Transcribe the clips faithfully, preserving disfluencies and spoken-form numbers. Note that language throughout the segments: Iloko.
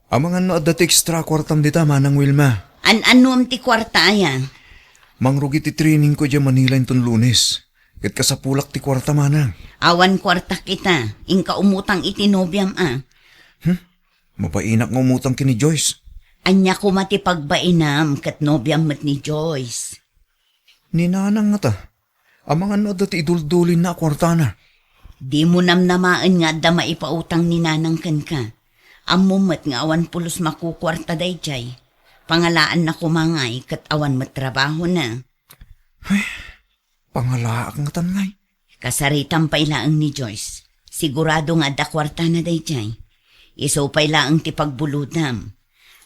Amangan no adda ti extra a kuartam dita, Manang Wilma. An-anuem ti kuarta aya? Mangrugi ti trainingko idiay Manila inton Lunes. Ket kasapulak ti kuarta, Manang. Awan kuartak ita. Inka umutang iti nobiam a. Hmm? Mabainak nga umutang ken ni Joyce. Ania koma ti pagbainam ket nobiam met ni Joyce? Ni Nanang ngata, amangan no adda ti iduldulinna a kuartana. Dimo namnamaen nga adda maipautang ni Nanang kenka. Ammom met nga awan pulos makukuarta daydiay. Pangalaanna koma ngay ket awan met trabahona. Ay, pangalaak ngatan ngay. Kasaritam pay laeng ni Joyce. Sigurado nga adda kuartana daydiay. Isu pay laeng ti pagbulodam.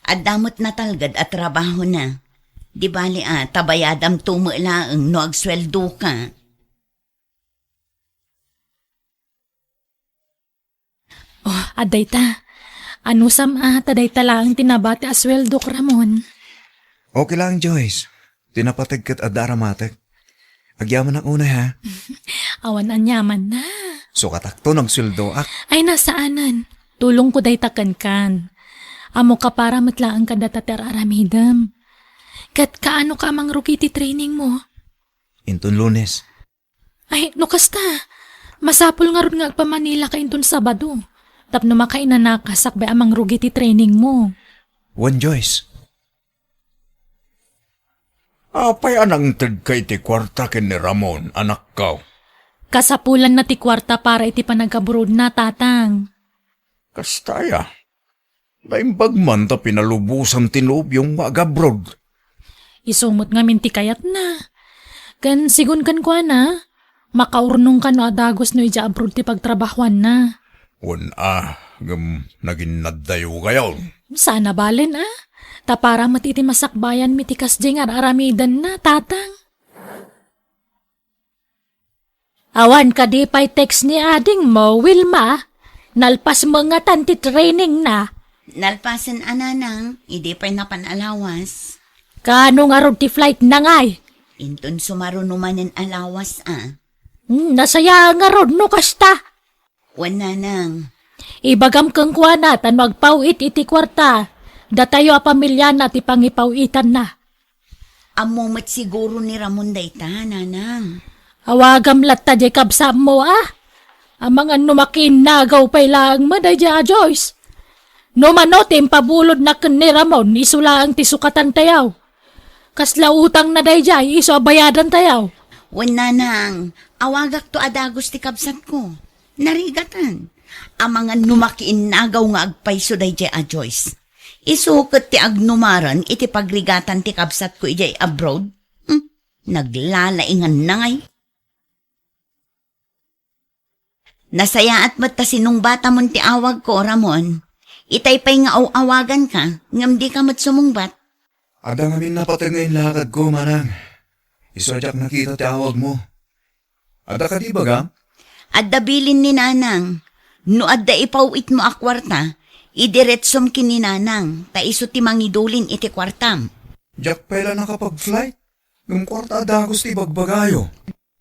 Adda met natalged a trabahona. Di bali a, ta bayadamto met laeng no agsueldoka. Oh, adda ita. Anusam a, ta dayta laeng ti nabati a sueldok, Ramon. Okay laeng, Joyce. Ti napateg ket adda aramatek. Agyamanak unay, ha? Awan aniamanna. Sukatakto no agsueldoak. Ay, saanen. Tulongko dayta kenkan. Ammoka para met laeng kadata ti ar-aramidem. Ket kaanoka a mangrugi ti trainingmo? Inton Lunes. Ay, no kasta, masapul ngarud nga agpa-Manilaka inton Sabado. Tapno makainanaka sakbay a mangrugi ti trainingmo. Wen, Joyce. Apay a nangtedka iti kuarta ken ni Ramon, anakko? Kasapulanna ti kuarta para iti panagabrodna, Tatang. Kasta aya? Naimbag man ta pinalubosan ti nobiom nga agabroad. Isu met ngamin ti kayatna. Ken sigun kenkuana, makaurnongka no adagus no idiay abroad ti pagtrabahuanna. Wen a, ngem naginnaddayokayon. Saan a balen a? Ta para met iti masakbayanmi ti kasdiay nga ar-aramidenna, Tatang. Awan kadi pay text ni adingmo, Wilma? Nalpas met ngatan ti trainingna? Nalpasen a, Nanang, idi pay napan a lawas. Kaano ngarud ti flightna ngay? Inton sumaruno manen a lawas a. Hmm, nasaya ngarud no kasta. Wen, Nanang. Ibagam kenkuana ta no agpaw-it iti kuarta, datayo a pamiliana ti pangipaw-itanna. Ammo met siguro ni Ramon dayta, Nanang. Awagam latta diay kabsatmo a. Amangan no makiinnagaw pay laeng met daydiay a Joyce. No mano ti impabulodna ken ni Ramon, isu laeng ti sukatantayo. Kasla utangna daydiay, isu a bayadantayo. Wen, Nanang, awagakto a dagus ti kabsatko. Narigatan. Amangan no makiinnagaw nga agpayso daydiay a Joyce. Isu ket ti agnumaran iti pagrigatan ti kabsatko idiay abroad. Hmm, naglalainganna ngay. Nasayaat met ta sinungbatamon ti awagko, Ramon. Itay pay nga aw-awaganka, ngem dika met sumungbat. Adda ngamin napateg nga inlakadko, Manang. Isu a diak nakita ti awagmo. Adda kadi ibagam? Adda bilin ni Nanang. No adda ipaw-itmo a kuarta, idiretsom ken ni Nanang, ta isu ti mangidulin iti kuartam. Diak pay la nakapag-flight. Ngem kuarta a dagus ti ibagbagayo.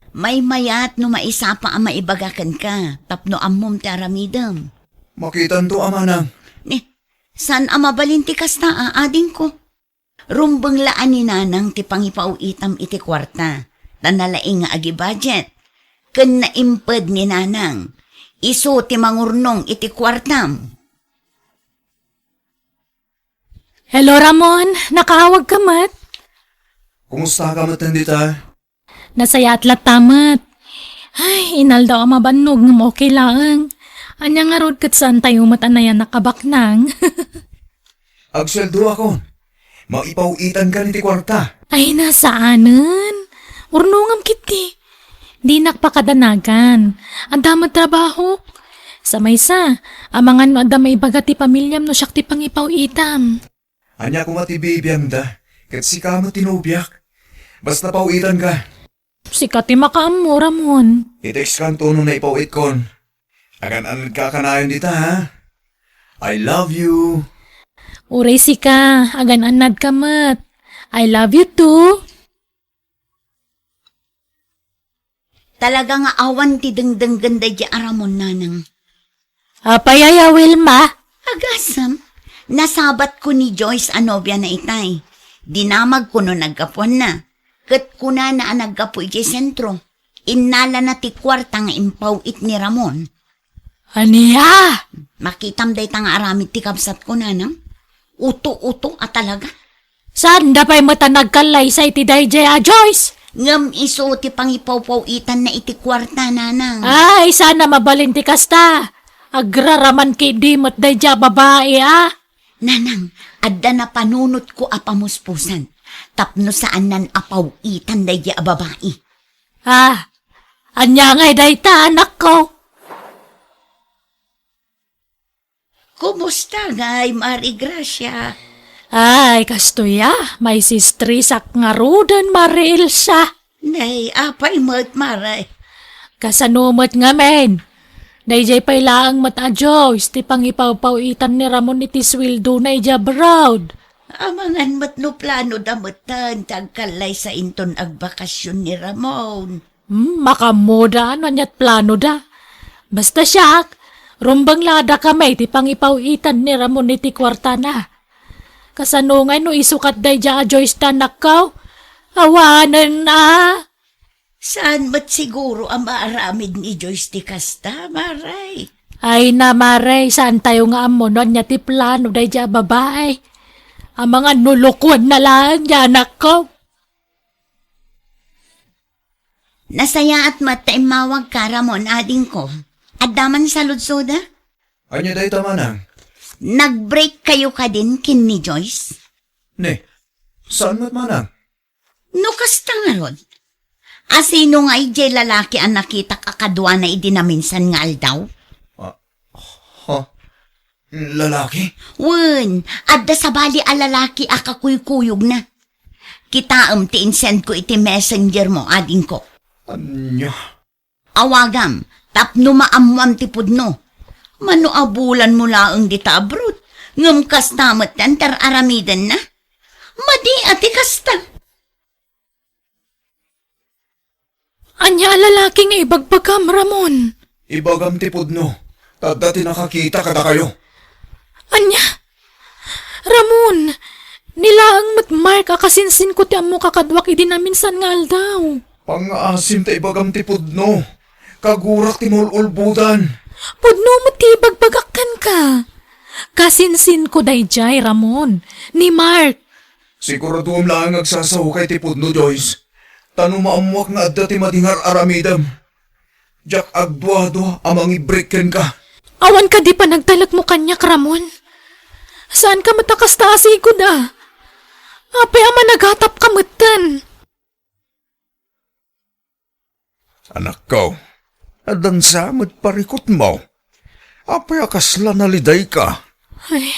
Maymayat no maisapa a maibaga kenka tapno ammom ti aramidem. Makitanto a, Manang. Ni, saan a mabalin ti kasta a, adingko? Rumbeng la a ni Nanang ti pangipaw-itam iti kuarta, ta nalaing nga agibudget. Ken naimped ni Nanang, isu ti mangurnong iti kuartam. Hello, Ramon. Nakaawagka met? Kumustaka met dita? Nasayaat latta met. Ay, inaldaw a mabannog ngem okay laeng. Ania ngarud ket saantayo met a nayanak a baknang? Agsueldoakon. Maipaw-itankan iti kuarta. Ay, saanen. Urnongam ketdi. Dinak pakadanagan. Adda met trabahok. Sa maysa, amangan no adda maibaga ti pamiliam no siak ti pangipaw-itam. Ania koma ti bibiangda, ket sika met ti nobiak. Basta paw-itanka. Sika ti makaammo, Ramon. I-textkanto no naipaw-itkon. Agan-annadka a kanayon dita, ha? I love you. Uray sika, agan-annadka met. I love you too. Talaga nga awan ti dengdenggen daydiay a Ramon, Nanang. Apay aya, Wilma? Agasem, Nasabatko ni Joyce a nobiana itay. Dinamagko no naggapuanna. Ket kunana a naggapu idiay sentro. Innalana ti kuarta nga impaw-it ni Ramon. Ania? Makitam dayta nga aramid ti kabsatko, nanang. Uto-uto a talaga. Saanda pay met a nagkallaysa iti daydiay a Joyce? Ngem isu ti pangipawpaw-itanna iti kuarta, nanang. Ay, saan a mabalin ti kasta. Agraraman ketdi met daydiay a babai, a? Nanang, adda napanunotko a pamuspusan tapno saannan a paw-itan daydiay a babai. Ah, ania ngay dayta, anakko? Kumusta ngay, Mari Gracia? Ay, kastoy a, maisistresak ngaruden, Mari Elsa. Nay, apay met, Mari? Kasano met ngamin? Daydiay pay laeng met a Joyce ti pangipawpaw-itan ni Ramon iti sueldona idiay abroad. Amangan met no planoda metten ti agkallaysa inton agbakasyon ni Ramon. Hmm, makaammoda no aniat planoda. Basta siak, rumbeng la a dakami ti pangipaw-itan ni Ramon iti kuartana. Kasano ngay no isukat daydiay a Joyce ta, anakko? Awanen a. Saan met siguro a maaramid ni Joyce ti kasta, Mari? Ay na, Mari, saantayo nga ammo no ania ti plano daydiay a babai. Amangan no lokoenna laeng diay anakko. Nasayaat met ta immawagka, Ramon, adingko. Adda man saludsodek? Ania dayta, manang? Nag-break kayo kadin ken ni Joyce? Ne, saan met, manang? No kasta ngarud, asino ngay diay lalaki a nakitak a kaduana idi naminsan nga aldaw? Ah, ha? Lalaki? Wen, adda sabali a lalaki a kakuykuyogna. Kitaem ti insendko iti messenger mo, adingko. Ania? Awagam tapno maammoam ti pudno. Mano a bulanmo laeng dita abroad, ngem kasta met ti ar-aramidenna? Madi a ti kasta. Ania a lalaki nga ibagbagam, Ramon? Ibagam ti pudno, ta adda ti nakakita kadakayo. Ania? Ramon, ni laeng met Mark a kasinsinko ti ammoka kaduak idi naminsan nga aldaw. Pangngaasim ta ibagam ti pudno. Kagurak ti maul-ulbodan. Pudno met ti ibagbagak kenka. Kasinsinko daydiay, Ramon, ni Mark. Siguradoem laeng nga agsasaoka iti pudno, Joyce. Ta no maammoak nga adda ti madi nga ar-aramidem, diak agduadua a mangibreak kenka. Awan kadi panagtalekmo kaniak, Ramon? Saanka met a kasta a sigud a. Apay a managatapka metten? Anakko, addansa met parikutmo. Apay a kasla nalidayka? Ay,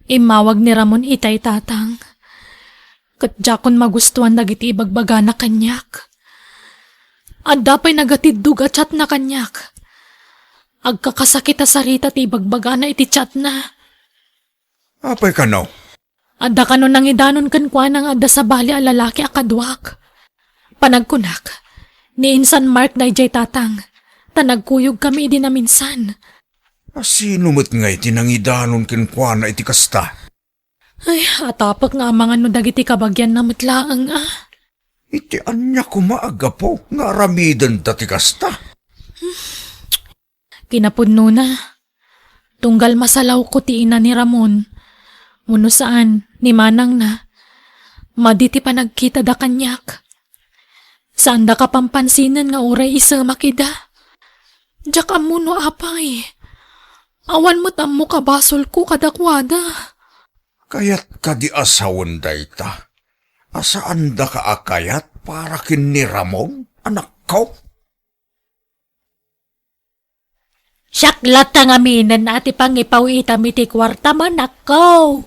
immawag ni Ramon itay, tatang. Ket diakon magustuan dagiti ibagbagana kaniak. Adda pay nagatiddog a chatna kaniak. Agkakasakit a sarita ti ibagbagana iti chatna. Apay kano? Adda kano nangidanon kenkuana nga adda sabali a lalaki a kaduak. Panagkunak, ni insan Mark daydiay, tatang, ta nagkuyogkami idi naminsan. Asino met ngay ti nangidanon kenkuana iti kasta? Ay, atapek nga amangan no dagiti kabagianna met laeng a. Iti ania koma a gapu nga aramidenda ti kasta? Kinapudnona, tunggal masalawko ti ina ni Ramon, wenno saan, ni manangna, madi ti panagkitada kaniak. Saanda kapampansinan nga uray isemak ida. Diak ammo no apay. Awan met ammo kabasolko kadakuada. Kayat kadi a sawen dayta, a saandaka a kayat para ken ni Ramon, anakko? Siak latta ngaminen a ti pangipaw-itam iti kuartam, anakko.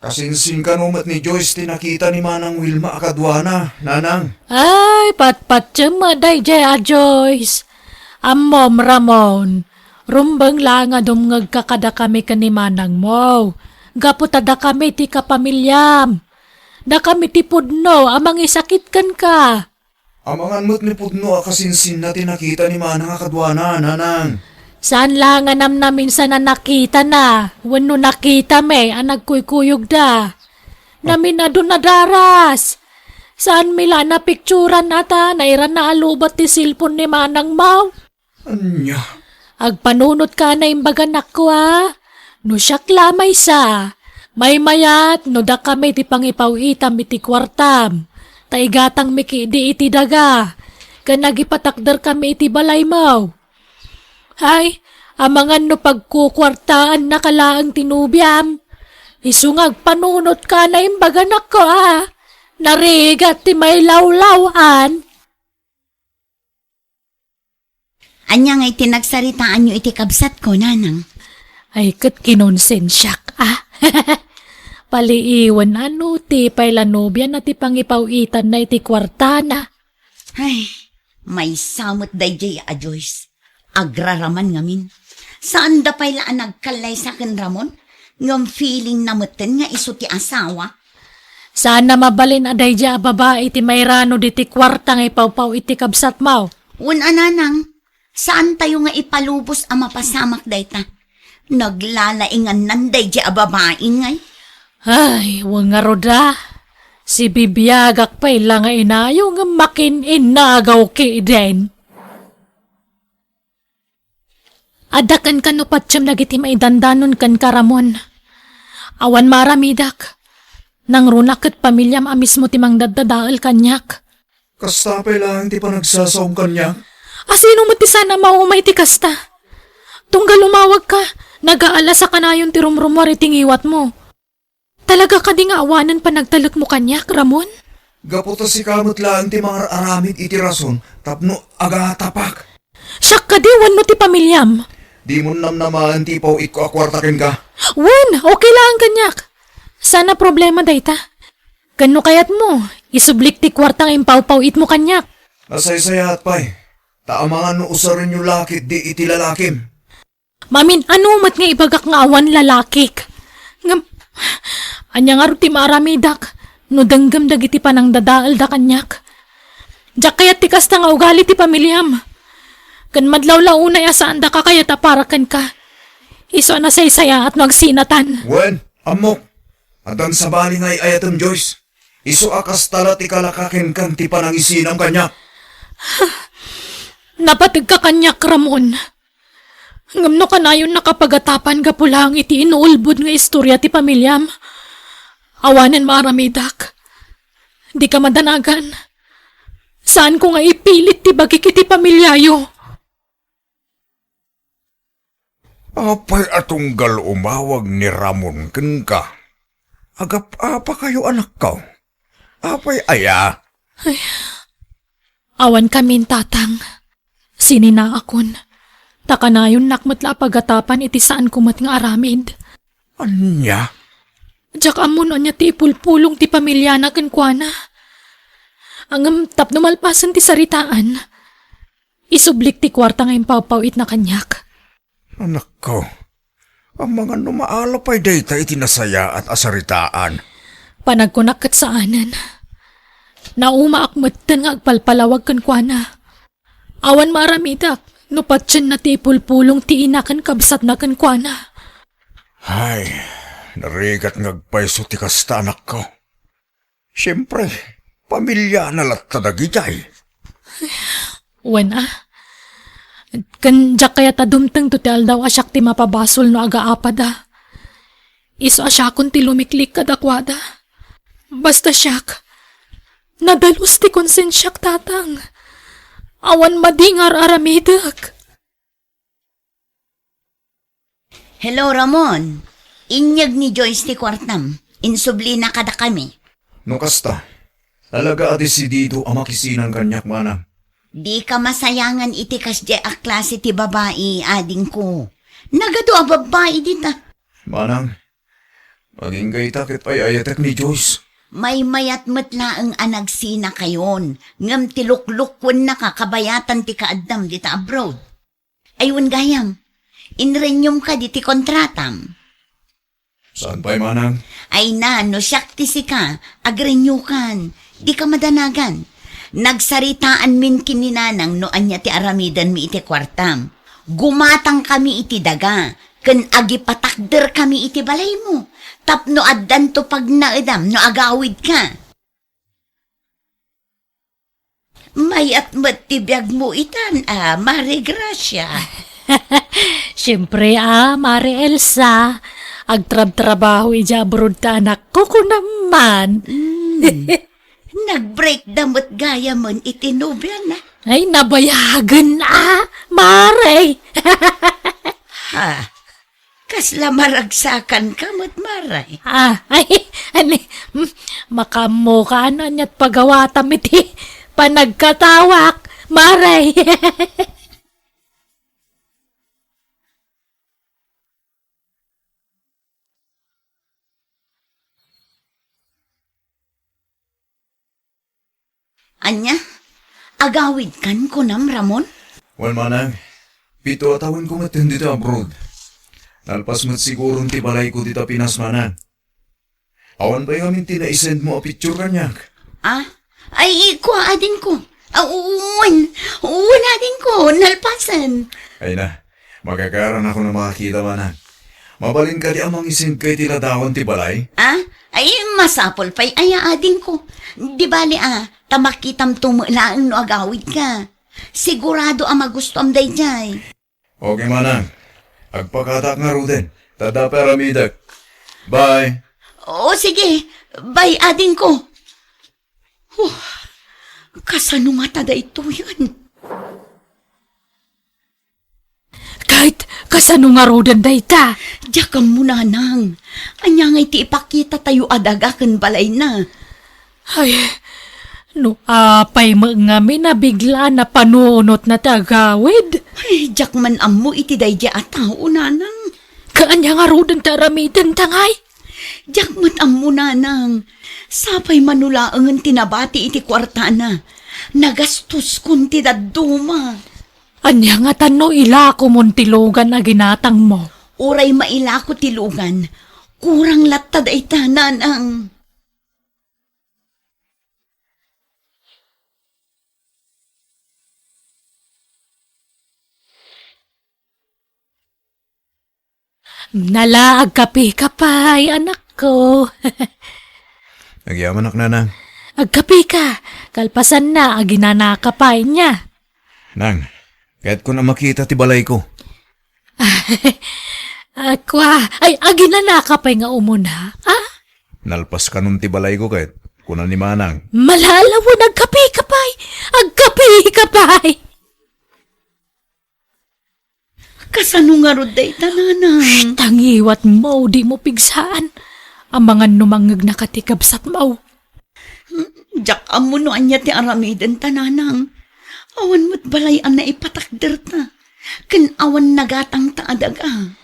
Kasinsin kano met ni Joyce ti nakita ni Manang Wilma a kaduana, nanang? Ay, patpatiem a daydiay a Joyce. Ammom, Ramon, rumbeng la nga dumngegka kadakami ken ni manangmo, gapu ta dakami ti kapamiliam. Dakami ti pudno a mangisakit kenka. Amangan met ni pudno a kasinsinna ti nakita ni manang a kaduana, nanang. Saan la nga namnaminsan a nakitana, wenno nakitami a nagkuykuyogda. Namin-adu nadaras. Saanmi la a napikturan a ta nairana a lobet ti cellphone ni manangmo. Ania? Agpanunotka a naimbag, anakko, a? No siak la maysa, maymayat no dakami ti pangipaw-itam iti kuartam, ta igatangmi ketdi iti daga, ken agipatakderkami iti balaymo. Hay, amangan no pagkukuartaannaka laeng ti nobiam. Isu nga agpanunotka a naimbag, anakko, a? Narigat ti mailawlaw-an. Ania ngay ti nagsaritaanyo iti kabsatko, nanang? Ay, ket kinonsensiak, a? Paliiwen, ano ti pay la nobiana ti pangipaw-itanna iti kuartana? Ay, maysa met daydiay a Joyce. Agraraman ngamin. Saanda pay la a nagkallaysa ken Ramon, ngem feelingna metten nga isu ti asawa. Saanna mabalin a daydiay a babai ti mairano diti kuarta nga ipawpaw iti kabsatmo. Wen a, nanang, saantayo nga ipalubos a mapasamak dayta. Naglalaingannan daydiay a babai ngay. Ay, wen ngarud a. Sibibiagak pay la nga inayo ngem makin-innagaw ketdin. Adda kenka no patiem dagiti maidandanon kenka, Ramon. Awan maaramidak. Nangruna ket pamiliam a mismo ti mangdaddadael kaniak. Kasta pay laeng ti panagsasaom kaniak? A sino met ti saan a mauma iti kasta? Tunggal umawagka, nagaalas a kanayon ti rumrumuar iti ngiwatmo. Talaga kadi nga awanen panagtalekmo kaniak, Ramon? Gapu ta sika met laeng ti mangar-aramid iti rason tapno agatapak. Siak kadi wenno ti pamiliam? Dimon namnamaen ti ipaw-itko a kuarta kenka. Wen, okay laeng kaniak. Saan a problema dayta. Ken no kayatmo, isublik ti kuarta nga impawpaw-itmo kaniak. Nasaysayaat pay, ta amangan no usarenyo la ketdi iti lalakim. Mamin-ano met nga ibagak nga awan lalakik. Ngem, ania ngarud ti maaramidak no denggem dagiti panangdadaelda kaniak? Diak kayat ti kasta nga ugali ti pamiliam. Ken madlawlaw unay a saanda kakayat a para kenka. Isu a nasaysayaat no agsinatan. Wen, ammok. Addan sabali nga ay-ayatem, Joyce. Isu a kasta la ti kalaka kenka ti panangisinam kaniak. Napategka kaniak, Ramon. Ngem no kanayonnaka pagatapan gapu laeng iti inuulbod nga istorya ti pamiliam, awanen maaramidak. Dika madanagan. Saanko nga ipilit ti bagik iti pamiliayo. Apay a tunggal umawag ni Ramon kenka? Agap-apakayo, anakko. Apay aya? Ay, awan kamin, tatang. Sininaakon. Ta kanayonnak met la a pagatapan iti saanko met nga aramid. Ania? Diak ammo no ania ti ipulpulong ti pamiliana kenkuana. Ngem tapno malpasen ti saritaan, isublik ti kuarta nga impawpaw-itna kaniak. Anakko, amangan no maala pay dayta iti nasayaat a saritaan. Panagkunak ket saanen. Naumaak metten nga agpalpalawag kenkuana. Awan maaramidak no patienna ti ipulpulong ti ina ken kabsatna kenkuana. Ay, narigat nga agpayso ti kasta, anakko. Siempre, pamiliana latta dagidiay. Wen a. Ken diak kayat a dumtengto ti aldaw a siak ti mapabasol no agaapada. Isu a siakon ti lumiklik kadakuada. Basta siak, nadalus ti konsensiak, tatang. Awan madi nga ar-aramidek. Hello, Ramon. Inyeg ni Joyce ti kuartam. Insublina kadakami. No kasta, talaga a desidido a makisinan kaniak, manang. Dika masayangan iti kasdiay a klase ti babai, adingko. Nagadu a babbai dita. Manang, agingga ita ket ay-ayatek ni Joyce. Maymayat met laeng a nagsinakayon, ngem ti luklukuennaka kabayatan ti kaaddam dita abroad. Ay, wen gayam, inrenyum kadi ti kontratam? Saan pay, manang? Ay na, no siak ti sika, agrenyukan. Dika madanagan. Nagsaritaanmin ken ni nanang no ania ti aramidenmi iti kuartam. Gumatangkami iti daga, ken agipatakderkami iti balaymo, tapno addanto pagnaedam no agawidka. Mayat met ti biagmo itan, a, Mare Gracia. Siempre, a, Mare Elsa, agtrabtrabaho idiay abroad ta anakko, kunam man. Mm. Nag-break da met gayamen iti nobiana. Ay, nabayagen, a, Mare. Ha? Kasla maragsakanka met, Mare. A, ay, ani, hmm, makaammoka no ania't pagawatam iti panagkatawak, Mare. Ania? Agawidkan, kunam, Ramon? Wen, manang, pito a tawenko met ditoy abroad. Nalpas met siguron ti balayko dita Pinas, manang. Awan pay ngamin ti naisendmo a picture kaniak. A? Ay, kua, adingko. A, wen, wen, adingko, nalpasen. Ay na, makakaranakon a makakita, manang. Mabalin kadi a mangisendka iti ladawan ti balay? A? Ay, masapul pay aya, adingko. Di bali, a, ta makitamto met laeng no agawidka. Sigurado a magustuam daydiay. Okay, manang. Agpakatak ngaruden, ta adda pay aramidek. Bye. O, sige. Bye, adingko. Huh, kasano ngata daytoyen? Ket, kasano ngaruden dayta? Diak ammo, nanang. Ania ngay ti ipakitatayo a daga ken balayna? Ay, no apay met ngamin a bigla a napanunotna ti agawid? Ay, diak man ammo iti daydiay a tao, nanang. Kaanya ngaruden ti aramidenta ngay? Diak met ammo, nanang. Sapay mano laengen ti nabati iti kuartana. Nagastoskon ti dadduma. Ania ngata no ilakomon ti lugan a ginatangmo? Uray mailako ti lugan, kurang latta dayta, nanang. Nala, agkapika pay, anakko. Agyamanak, nanang. Agkapika, kalpasanna, aginanaka pay nia. Nang, kayatkon a makita ti balayko. A, kua, ay, aginanaka pay nga umuna, a? Nalpaskanon ti balayko ket, kuna ni manang. Malalawen, agkapika pay! Agkapika pay! Kasano ngarud dayta, nanang? Shh, tangiwatmo, dimo pigsaan. Amangan no mangngegnaka ti kabsatmo. Diak ammo no ania ti aramidenta, nanang. Awan met balay a naipatakderta. Ken awan nagatangta a daga.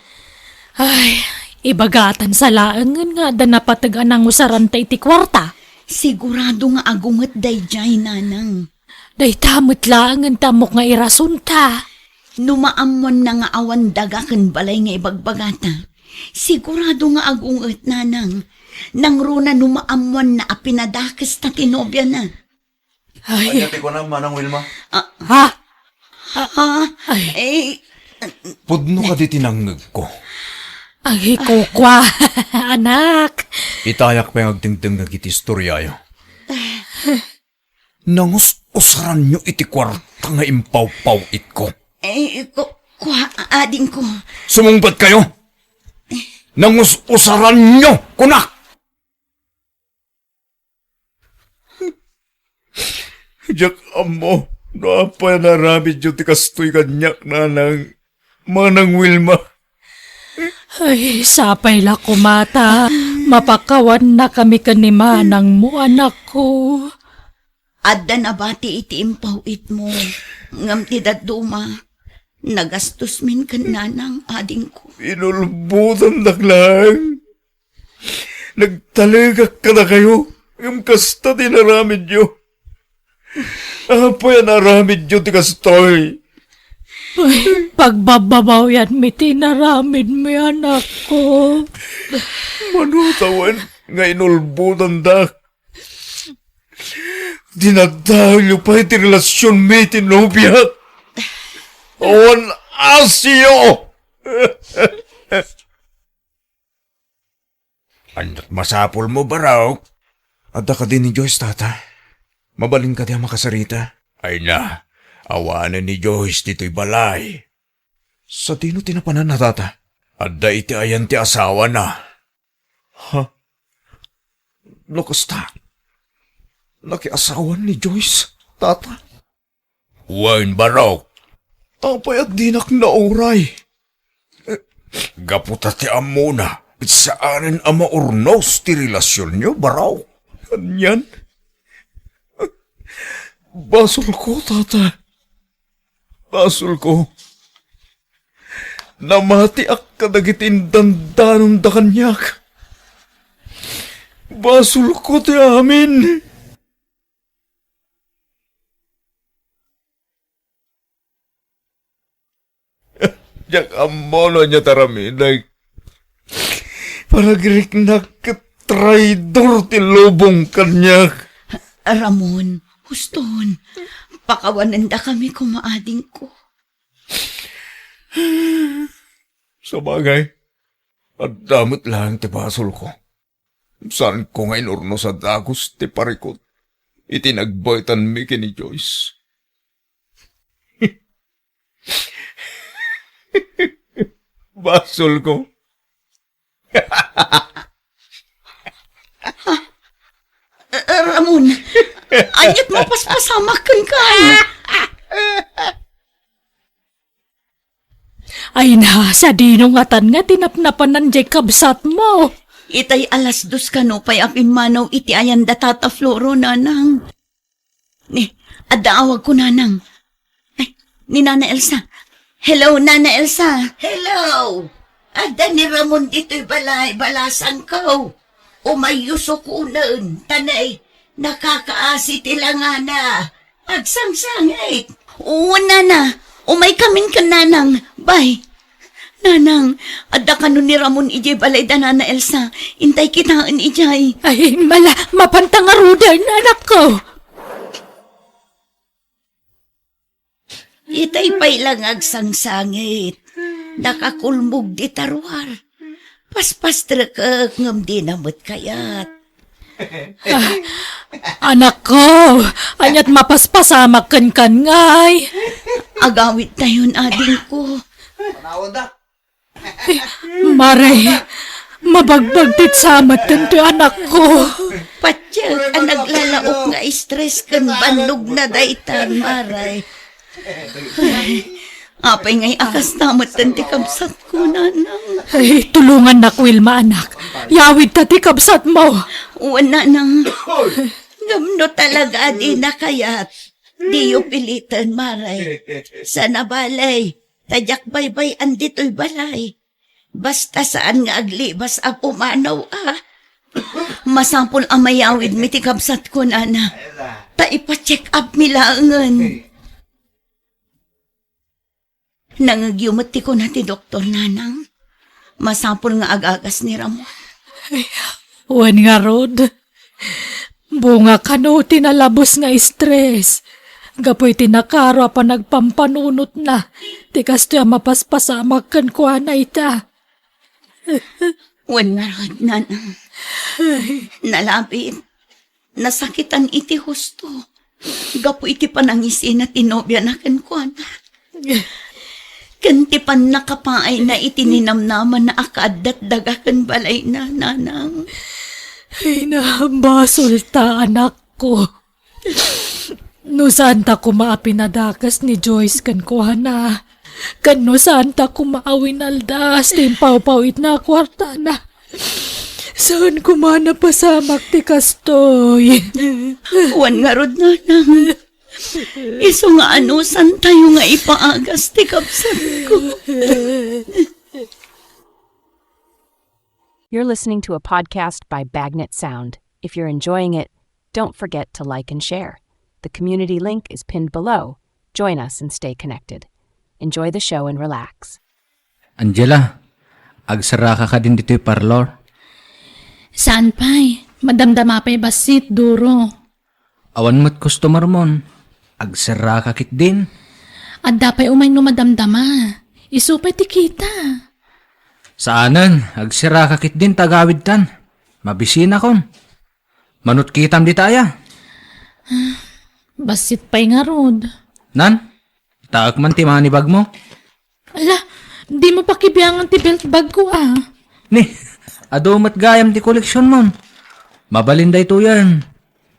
Ay, ibagatan sa laengen nga adda napateg a nangusaranta iti kuarta. Sigurado nga agunget daydiay, nanang. Dayta met laengen ti ammok nga irasonta. No maammoanna nga awan daga ken balay nga ibagbagata, sigurado nga agunget, nanang. Nangruna no maammoanna a pinadakesta ti nobiana. Ay. Ania ti kunam, Manang Wilma? Ah. Ha? Ah, ay. Eh, pudno kadi ti nangngegko? Ay, kukua, anak. Itayak pay nga agdengdengngeg iti istoriayo. Nangus-usaranyo iti kuarta nga impawpaw-itko. Eh, ku-, kua, adingko. Sumungpetkayo! Nangus-usaranyo, kunak! Diak ammo no apay a naaramidyo ti kastoy kaniak, nanang, Manang Wilma. Ay, sapay la koma ta mapakawannakami ken ni manangmo, anakko. Adda nabati iti impaw-itmo, ngem ti dadduma, nagastosmin ken nanang, adingko. Inulbodandak laeng. Nagtalekak kadakayo, ngem kasta ti inaramidyo. Apay a naaramidyo ti kastoy? Ay, pagbababawyanmi ti inaramidmi, anakko. Mano tawen nga inulbodandak? Dinadaelyo pay ti relasionmi iti nobiak. Awan asyo! Ania't masapulmo, Barok? Adda kadi ni Joyce, Tata? Mabalin kadi a makasarita? Ay na, awanen ni Joyce ditoy balay. Sadino ti napananna, Tata? Adda iti ayan ti asawana. Ha? No kasta, nakiasawan ni Joyce, Tata? Wen, Barok. Apay a dinak nauray? Gapu ta ti ammona, saanen a maurnos ti relasionyo, Barok. Anian? Basolko, Tata. Basolko. Namatiak kadagiti indandanonda kaniak. Basolko ti amin. Diak ammo no ania ti aramidek. Panagriknak ket traidor ti lubong kaniak. Ramon, huston. Pakawanendakami koma, adingko. Sabagay, adda met laeng ti basolko. Saanko nga inurnos a dagus ti parikut iti nagbaetanmi ken ni Joyce. Basolko. Ah, Ramon, ania't mapaspasamak kenka? Ay na, sadino ngatan nga tinapnapanan diay kabsatmo? Itay alas dos kano pay a pimmanaw iti ayan da Tata Floro, nanang. Ni, adda awagko, nanang. Ay, ni Nana Elsa. Hello, Nana Elsa. Hello. Adda ni Ramon ditoy balay, balasangko. Umayyo sukonen, ta nay, nakakaasi ti langana. Agsangsangit. Oo, nana. Umaykamin ken nanang. Bay. Nanang, adda kano ni Ramon idiay balay da Nana Elsa. Intay kitaen idiay. Ay, mala, mapanta ngaruden, anakko. Itay pay la nga agsangsangit. Nakakulmog dita ruar. Paspastrekek ngem dina met kayat. Ah, anakko, ania't mapaspasamak kenkan ngay? Agawidtayon, adingko. Mare, mabagbagtit sa met daytoy anakko. Patiek a naglalaok nga stress ken bannogna daytan, Mare. Ay, apay ngay a kasta met ti kabsatko, nanang? Ay, tulongannak, Wilma, anak. Yawidta ti kabsatmo. Wen, nanang. Ngem no talaga a dina kayat, diyo piliten, Mare. Sana balay, ta diak baybay-an ditoy balay. Basta saan nga aglibas a pumanaw a. Masapul a mayawidmi ti kabsatko, nana. Ta ipa-check up mi laengen. Nangngegyo met ti kuna ti doktor, nanang. Masapul nga agagas ni Ramon. Ay, wen ngarud. Bunga kano ti nalabes nga stress. Gapu iti nakaro a panagpampanunotna, ti kastoy a mapaspasamak kenkuana ita. Wen ngarud, nanang. Nalabit, nasakitan iti husto gapu iti panangisina ti nobiana kenkuana. Ken ti pannakapaayna iti ninamnamana a kaaddat daga ken balayna, nanang. Ay, nabasolta, anakko. No saanta koma a pinadakes ni Joyce kenkuana, ken no saanta koma a winaldas ti impawpawitna a kuartana, saan koma napasamak ti kastoy. Wen ngarud, nanang. Isu nga anusantayo nga ipaagas ti kabsatko. You're listening to a podcast by Bagnet Sound. If you're enjoying it, don't forget to like and share. The community link is pinned below. Join us and stay connected. Enjoy the show and relax. Angela, agserraka kadin ditoy parlor? Saan pay? Madamdama pay bassit, duro. Awan met customer mon. Agserraka ketdin. Adda pay umay no madamdama. Isu pay ti kita. Saanen, agserraka ketdin ta agawidtan. Mabisinakon. Manut kitam dita aya? Bassit pay ngarud. Nan? Itaek man ti manibagmo. Ala, dimo pakibiangan ti belt bagko, a. Ni, adu met gayam ti koleksionmon. Mabalin daytoyen.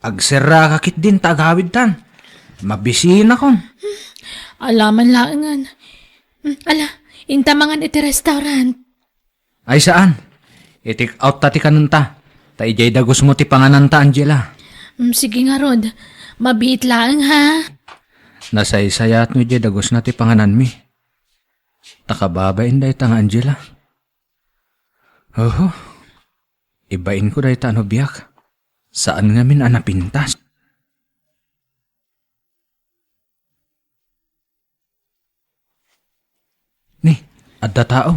Agserraka ketdin ta agawidtan. Mabisinakon. Ala man laengen. Mm, ala, inta mangan iti restaurant. Ay saan. I-take out ta ti kanenta. Ta idiay dagusmo ti pangananta, Angela. Mm, sige ngarud. Mabiit laeng, ha? Nasaysayat no idiay dagusna ti pangananmi. Ta kababain dayta nga Angela. Oho. Ibainko dayta a nobiak. Saan ngamin a napintas. Ni, adda tao.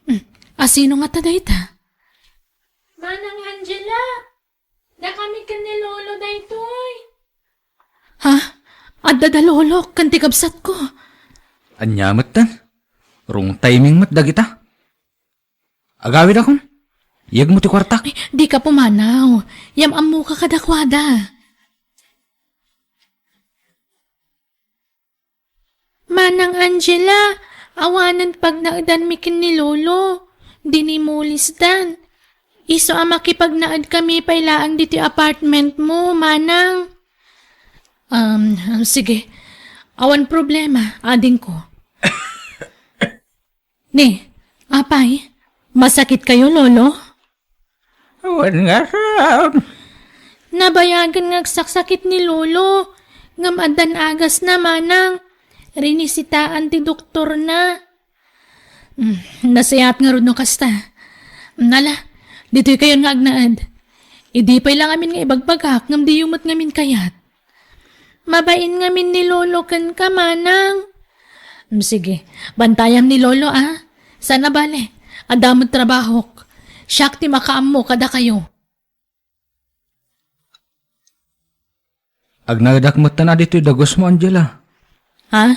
Hmm. Asino ngata dayta? Manang Angela, dakami ken ni Lolo daytoy. Ha? Adda da Lolo ken ti kabsatko. Ania metten? Wrong timing met dagita. Agawidakon. Yegmo ti kuartak. Ay, dika pumanaw. Yam-ammoka kadakuada. Manang Angela, awanen pagnaedanmi ken ni Lolo. Dinimulisdan. Isu a makipagnaedkami pay laeng ditoy apartmentmo, Manang. Um, sige. Awan problema, adingko. Ni, apay, masakit kayo, Lolo? Wen ngarud. Nabayagen nga agsaksakit ni Lolo, ngem addan agasna, Manang. Rinisitaan ti doktorna. Hmm, nasayaat ngarud no kasta. Nala, ditoy kayon nga agnaed. Idi pay la ngamin nga ibagbagak, ngem diyo met ngamin kayat. Mabain ngamin ni Lolo kenka, Manang. Mm, sige, bantayam ni Lolo, a. Saan a bale, adda met trabahok. Siak ti makaammo kadakayo. Agnaedak metten a ditoy dagusmo, Angela. Ha?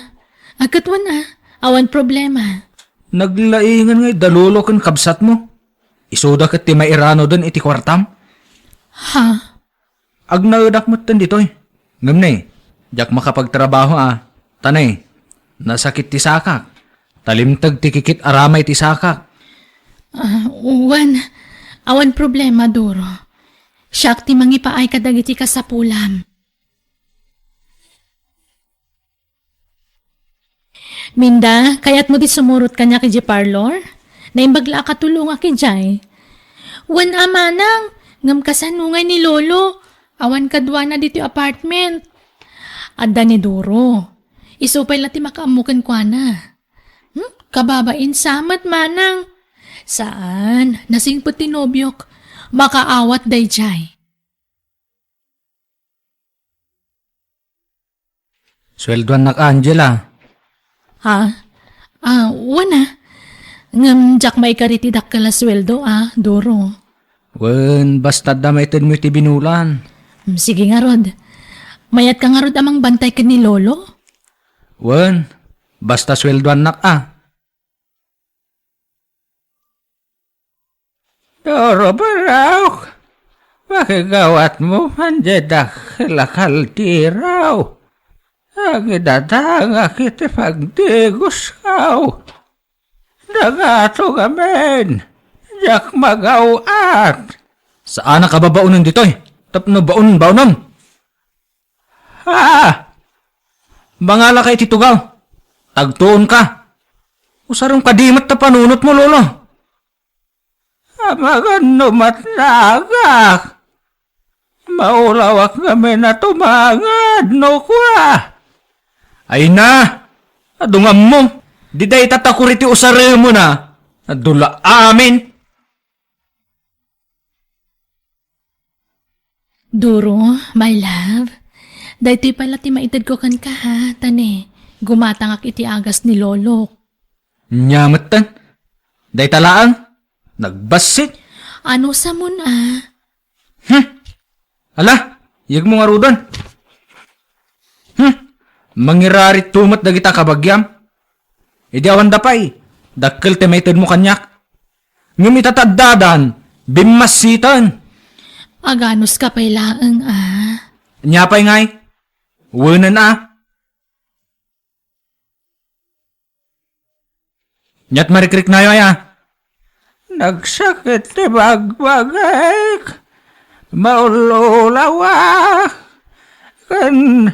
Agkatwan a. Awan problema. Naglaingen nga adda Lolo ken kabsatmo. Isuda ket ti mairanoden iti kuartam. Ha? Agnaedak metten ditoy. Ngem ne, diak makapagtrabaho a. Ta ne, nasakit ti sakak. Ta limteg ti kikit-aramay ti sakak. Ah, wen, awan problema, Doro. Siak ti mangipaay kadagiti kasapulam. Minda, kayatmo ti sumurot kaniak idiay parlor? Naimbag la a katulongak idiay. Wen a, Manang, ngem kasano ngay ni Lolo? Awan kaduana ditoy apartment. Adda ni Doro. Isu pay la ti makaammo kenkuana. Hmm? Kababain sa met, Manang. Saan, nasingpet ti nobiok. Makaawat daydiay. Sueldoannak, Angela. Ha? Ah, wen a. Ngem diak maikari ti dakkel a sueldo a, Doro. Wen, basta adda maitedmo iti binulan. Mm, sige ngarud. Mayatka ngarud a mangbantay ken ni Lolo? Wen, basta sueldoannak a. Doro, barok, makigawatmo man diay dakkel a kaldero. Agidatangak iti pagdigoskaw. Dagato ngamin, diak magaw-at. Saanak a babaonen ditoy, tapno baon-baonem. Ha! Mangalaka iti tugaw. Tagtuonka. Usarem kadi met ta panunotmo, Lolo. Amangan no matnagak. Maulawak ngamin a tumangad no kua. Ay na! Adu nga ammo. Di dayta takuri ti usaremon a. Adu la amin. Duro, my love, daytoy pay la ti maitedko kenka, ha, ta ne, gumatangak iti agas ni Lolok. Nia metten? Dayta laeng? Nagbassit? Anusamon a? Hmm? Ala, yegmo ngaruden. Hmm? Mangiraritto met dagita kabagiam. Idi awanda pay, Dakkel ti maitedmo kaniak. Ngem ita ti addadan, bimmassiten. Aganuska pay laeng, a. Ania pay ngay? Wenen a. Ania ti marikriknayo aya? Nagsakit ti bagbagik, maululawak, ken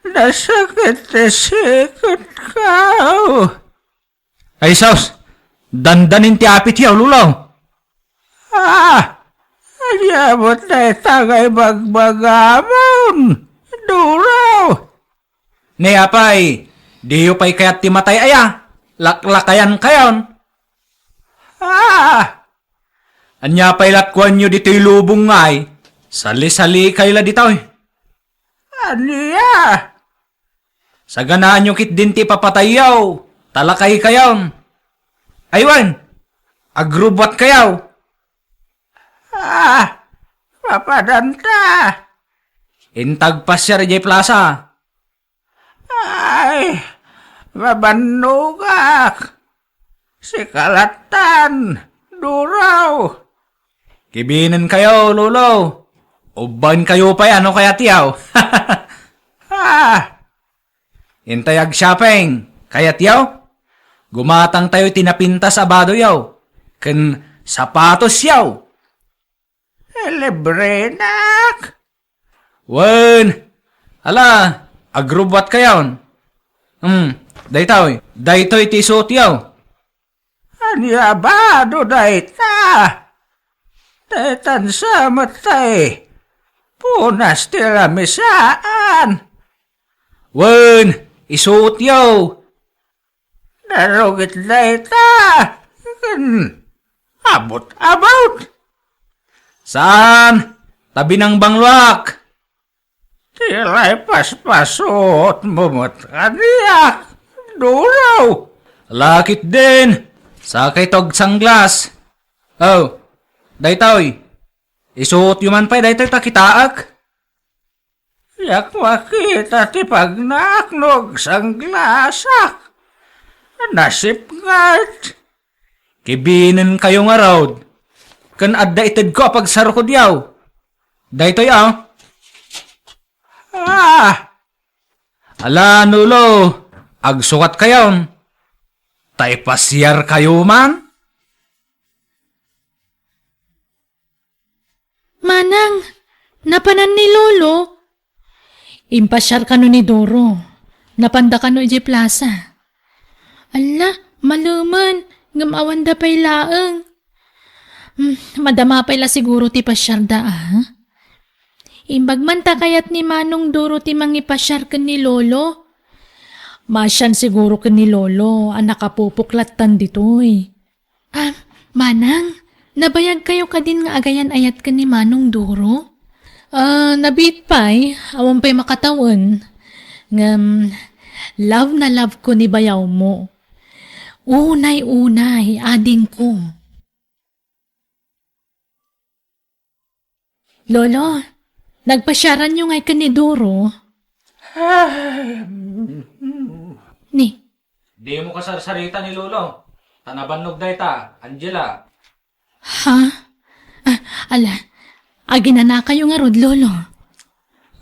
nasakit ti siketko. Ay sus! Dandanin ti apit yaw, Lolo! Ah! Ania met dayta nga ibagbagam, Duro? Ni apay, diyo pay kayat ti matay aya? Laklakayankayon. Ah! Ania pay latkuanyo ditoy lubong ngay? Sali-salikay la ditoy. Ania? Saganaanyo ketdin ti ipapatayyo, ta lakaykayon. Ay wen, agrubbuatkayo. Ah, mapadanta. Inta agpasiar idiay plasa. Ay, mabannogak. Sika lattan, Duro. Kibinenkayo, Lolo. Ubbaenkayo pay no kayatyo. Ah! Intay agshopping. Kayatyo? Gumatangtayo iti napintas a badoyo ken sapatosyo. Ilibrenak? Wen, ala, agrubbuatkayon. Hmm, daytoy, daytoy ti isuotyo. Ania bado dayta? Daytan sa met tay punas ti lamisaan. Wen, isuotyo. Narugit dayta. Ken abut-abut. Saan? Ta binangbangloak. Ti lay paspasuotmo met kaniak, Duro. Lakit din. Sakay tog sunglass. Oh, daytoy. Isuotyo man pay daytoy ta kitaek. Diak makita ti pagnaak no agsanglasak. Nasipnget. Kibinenkayo ngarud. Ken adda itedko a pagsarukodyo. Daytoy a. Ah! Ala, Lolo, agsukatkayon. Ta ipasiarkayo man. Manang, napanan ni Lolo? Impasiar kano ni Duro. Napanda kano idiay plasa. Alla, malemen, ngem awanda pay laeng. Hmm, madama pay la siguro ti pasiarda, a? Imbag man ta kayat ni Manong Duro ti mangipasiar ken ni Lolo. Masian siguro ken ni Lolo a nakapupok lattan ditoy. Ah, Manang, nabayagkayo kadin nga agayan-ayat ken ni Manong Duro? Ah, nabiit pay, awan pay makatawen. Ngem, love na love ko ni bayawmo. Unay-unay, adingko. Lolo, nagpasiaranyo ngay ken ni Duro? Ni? Dimo kasarsarita ni Lolo. Ta nabannog dayta, Angela. Ha? Ah, ala, aginanakayo ngarud, Lolo?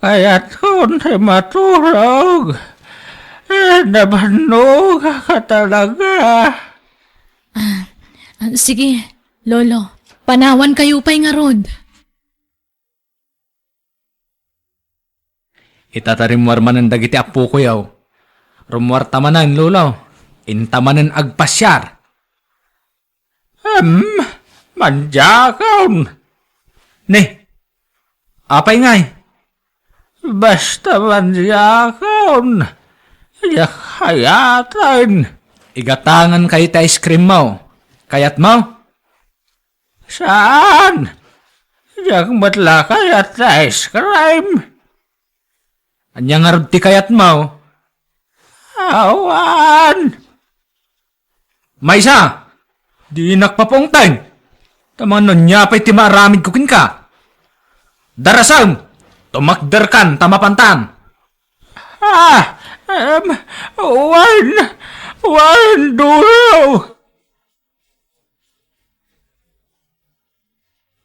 Kayatkon ti maturog. Eh, nabannogak talaga. Ah, ah, sige, Lolo. Panawankayo pay ngarud. Ita ta rimmuar manen dagiti appokoyo. Rummuarta manen, Lolo. Inta manen agpasiar. Em, mandiakon. Ni, apay ngay? Basta mandiakon. Diak kayaten. Igatangankayo ti ice cream mo. Kayatmo? Saan? Diak met la kayat ti ice cream. Ania ngarud ti kayatmo? Awan. Maysa, dinak papaungten. Ta mano ania pay ti maaramidko kenka? Darasem, tumakderkan ta mapantan. Ah, em, wen, Wen, Doro!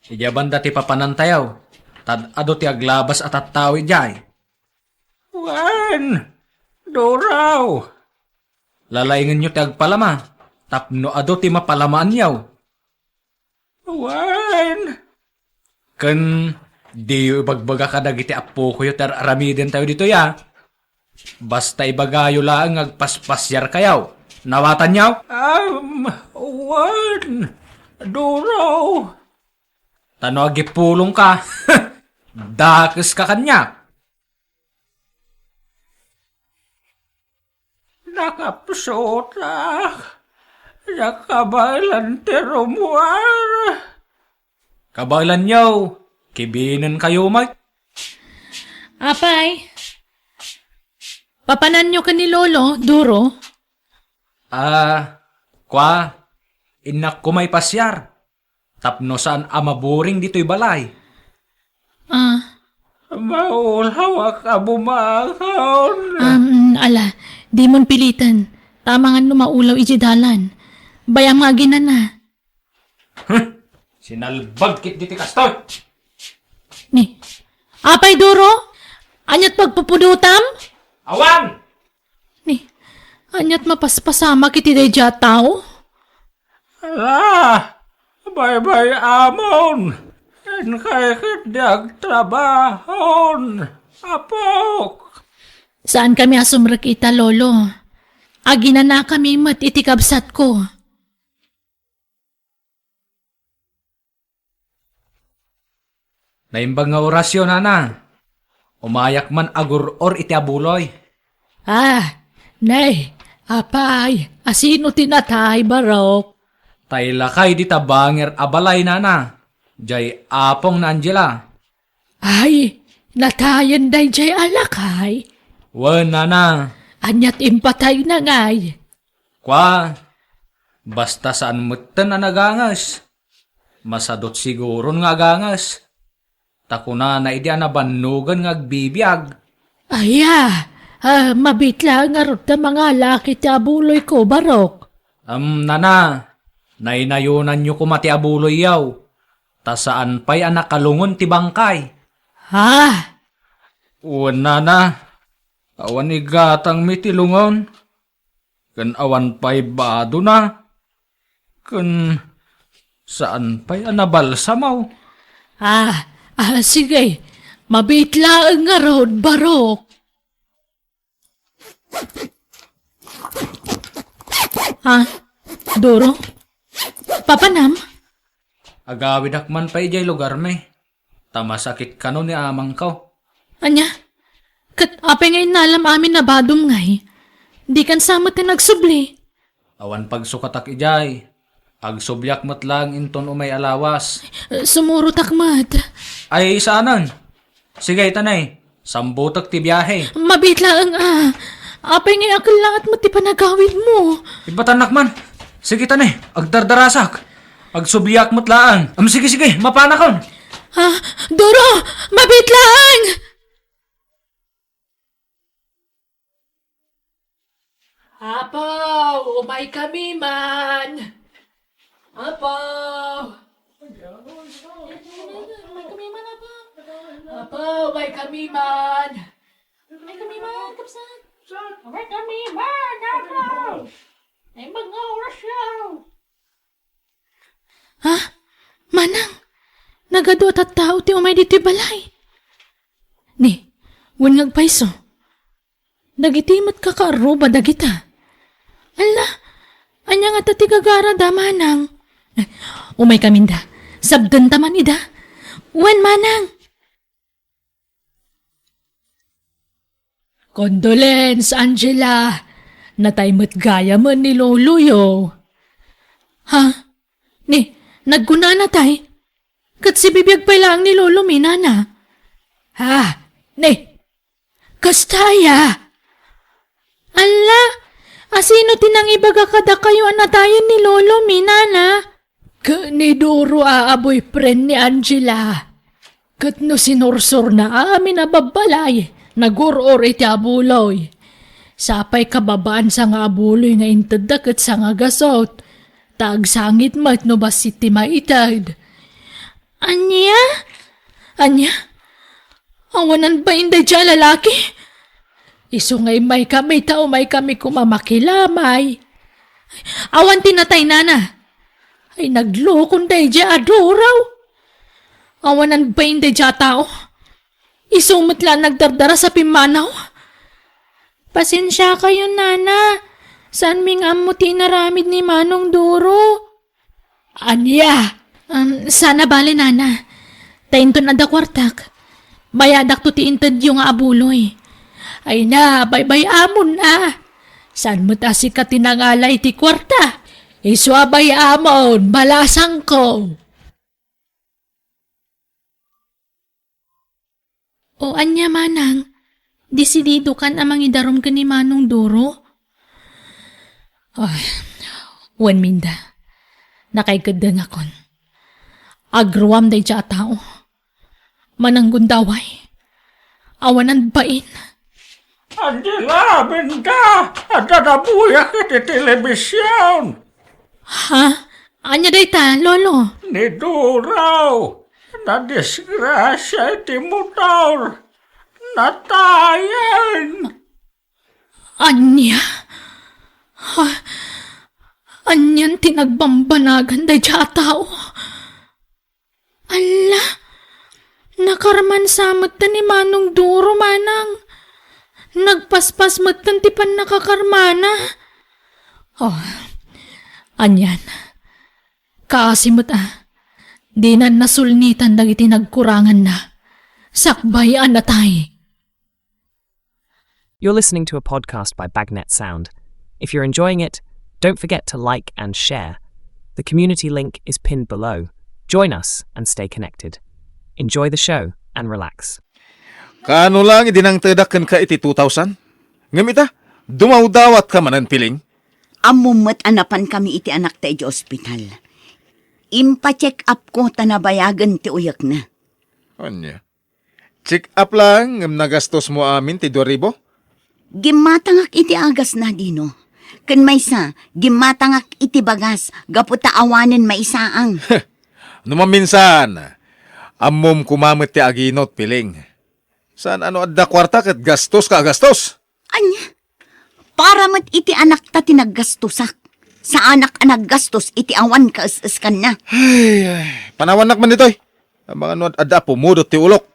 Idiay banda ti papanantayo, ta ad-adu ti aglabas a tattao idiay. Wen, Doro! Lalaingenyo ti agpalama, tapno adu ti mapalamaanyo. Wen. Ken diyo ibagbaga kadagiti appokoyo ti ar-aramidentayo ditoy, a. Basta ibagayo laeng nga agpaspasiarkayo. Nawatanyo? Am, wen, Doro. Ta no agipulongka, dakeska kaniak. Nakapsutak. Nakabaelan ti rummuar. Kabaelanyo, kibinenkayo met. Apay, papananyo ken ni Lolo, Doro? Ah, kua, innak koma ipasiar. Tapno saan a maburing ditoy balay. Ah. Maulawak a bumangon. Um, ala, dimon piliten. Tama nga no maulaw iti dalan. Bay-am nga aginana. Huh? Sinalbag ket diti kastoy. Ni, apay, Doro? Aniat pagpupudotam? Awan! Ni, aniat mapaspasamak iti daydiay a tao? Ala, baybay-amon, inkay ketdi agtrabahon, apok. Saankami a sumrek ita, Lolo. Aginanakami met iti kabsatko. Naimbag nga orasyo, nana. Umayak man agur-or iti abuloy. Ah, nay, apay, asino ti natay, Barok? Tay lakay dita bangir a balay, nana. Jay apong na Angela. Ay, natayen dayjay a lakay? Wen, nana. Aniat impatayna ngay? Kua, basta saan metten a naganges. Masadut siguron nga aganges. Ta kunana idi a nabannogen nga agbibiag. Aya, ah, mabit laeng ngarud ta mangalak iti abuloyko, Barok. Em, nana, naynayonanyo koma ti abuloyyo, ta saan pay a nakalungon ti bangkay. Ha? Wen, nana, awan igatangmi ti lungon. Ken awan pay badona, ken saan pay a nabalsamo. Ah, ah, sige. Mabit laeng ngarud, Barok. Ah, Doro? Papanam? Agawidak man pay idiay lugarmi. Ta masakit kano ni amangko. Ania? Ket apay nga innalam amin a badom ngay? Dikan sa met ti nagsubli. Awan pagsukatak idiay. Agsubliak met laeng inton umay a lawas. Eh, sumurotak met. Ay, saanen. Sige, ita nay. Sambutek ti biahe. Mabit laeng a. Apay nga akellaat met ti panagawidmo? Ibatannak man. Sige, ita nay. Agdardarasak. Agsubliak met laeng. Am, sige, sige, mapanakon. Ah, Doro, mabit laeng! Apo, umaykami man. Apo. Umaykami man, Apo. Apo, umaykami man. Umaykami man, kabsat. Umaykami man, Apo. Ay, mga oras yaw. Ha? Manang, nagadu a tattao ti umay ditoy balay. Ni, wen nga agpayso. Dagiti met kakaarruba dagita. Alla, ania ngata ti gagarada, Manang? Eh, umaykaminda. Sabdenta man ida. Wen, Manang. Condolence, Angela. Natay met gayamen ni loloyo. Ha? Ni, nagkuna natay? Ket sibibiag pay laeng ni lolomi, nana. Ha? Ni, kasta aya? Alla, asino ti nangibaga kadakayo a natayen ni lolomi, nana? Ket ni Doro a, a boyfriend ni Angela. Ket no sinursorna amin a babbalay, nagur-or iti abuloy. Sapay kababaan sanga a buloy nga intedda ket sanga gasut, ta agsangit met no bassit ti maited. Ania? Ania? Awanan bain daydiay a lalaki? Isu nga immaykami ta umaykami koma makilamay. Awan ti natay, nana. Ay, naglukon daydiay a duraw. Awanan bain daydiay a tao. Isu met la a nagdardara sa pimmanaw. Pasensiakayon, nana. Saanmi nga ammo ti inaramid ni Manong Duro. Ania? Um, saan a bale, nana. Ta inton adda kuartak, bayadakto ti intedyo nga abuloy. Ay na, baybay-amon a. Saan met a sika ti nangala iti kuarta? Isu a bay-amon, balasangko. O ania manang, desididokan a mangidarum ken ni Manong Duro? Ay, wen, Minda, nakaikeddengakon. Agruam daydiay a tao. Manang gundaway. Awanan bain. Ania la, Minda? Adda nabuyak iti telebision. Ha? Ania dayta, Lolo? Ni Duro, nadisgrasia iti motor. Natayen. Ania? Ha? Anian ti nagbambanagan daydiay a tao? Alla, nakarmansa metten ni Manong Duro, manang. Nagpaspas metten ti pannakakarmana. Oh, anian. Kaasi met a, dinan nasulnitan dagiti nagkuranganna. Sakbay a natay. You're listening to a podcast by Bagnet Sound. If you're enjoying it, don't forget to like and share. The community link is pinned below. Join us and stay connected. Enjoy the show and relax. Kaano lang idi nangtedak kenka iti two thousand? Ngem ita, dumawdawatka manen, Piling? Ammom met a napankami iti anakta iti ospital. Impacheck-upko ta nabayagen ti uyekna. Ania? Check-up lang, ngem nagastosmo amin ti dua ribu? Gimmatangak iti agasna, Dino. Ken maysa, gimmatangak iti bagas gapu ta awanen maisaang. No maminsan, ammom koma met ti aginot, Piling. Saan a no adda kuarta ket gastoska a gastos? Ania? Para met iti anakta ti naggastosak. Saanak a naggastos iti awan kaes-eskanna. Ay, ay, panawannak man ditoy. Amangan no ad-, adda a pumudot ti ulok.